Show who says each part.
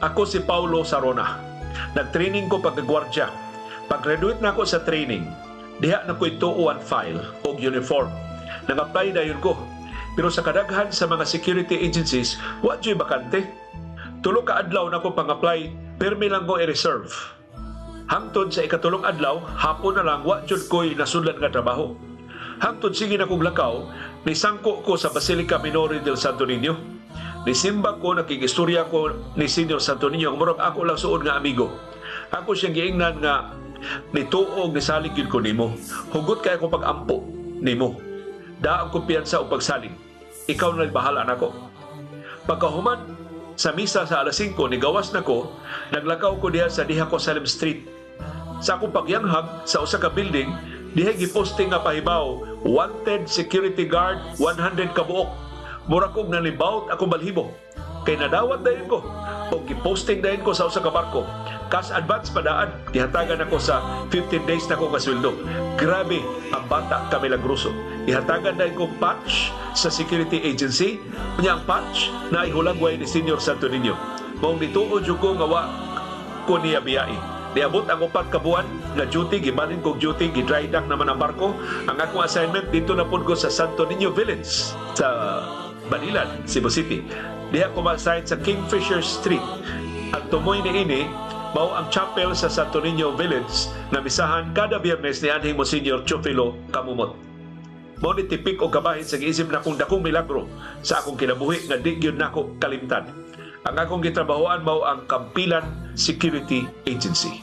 Speaker 1: Ako si Paulo Sarona. Nag-training ko pagkagwardya. Pag-graduate na ako sa training, diha na ko'y 201 file og uniform. Nag-apply dayon ko. Pero sa kadaghan sa mga security agencies, wa juy bakante. 3 ka adlaw na ko pang-apply, pirmi lang ko i-reserve. Hangtod sa ikatulong adlaw, hapon na lang, wa jud ko'y nasudlan nga trabaho. Hangtod sige na kong lakaw, nisangko ko sa Basilica Minore del Santo Niño. Nisimba ko, nakikistorya ko ni Senior Santo Niño, murag ako lang suod nga amigo. Ako siyang giingnan nga nituog nisalig gyud ko nimo. Hugot kay ako pag-ampo nimo. Daang kumpiyansa o pagsalig. Ikaw na bahala nako. Pagkahuman sa misa sa alas 5, nigawas na ko, naglakaw ko diha sa Diha ko Salem Street. Sa akong pagyanghag sa usa ka building, diha giposting nga pahibaw, "Wanted security guard, 100 ka buok." Mura kog nalibawt akong balhibo. Kay nadawat dayon ko. O giposting dayon ko sa usa ka barko. Cash advance padaan. Gihatagan ako sa 15 days na ko nga sweldo. Grabe ang bata ka milagroso. Ihatagan dayon ko patch sa security agency. Unya ang patch na ihulagway ni Senior Santo Niño. Maong nituo jud ko nga wa ko niya biyai. Niabot ang 4 ka buwan nga duty, gibalhin kog duty, gi-dry dock naman ang barko. Ang akong assignment dito na pud ko sa Santo Niño Village sa Banilad, Cebu City. Diha ko ma-assign sa Kingfisher Street. Ang tumoy ni ini mao ang chapel sa Santo Niño Village nga misahan kada Biyernes ni anhing Monsignor Teofilo Camomot. Mao ni tipik og kabahin sa giisip nakong dakong milagro sa akong kinabuhi nga di gyud nako kalimtan. Ang akong gitrabahoan mao ang Kampilan Security Agency.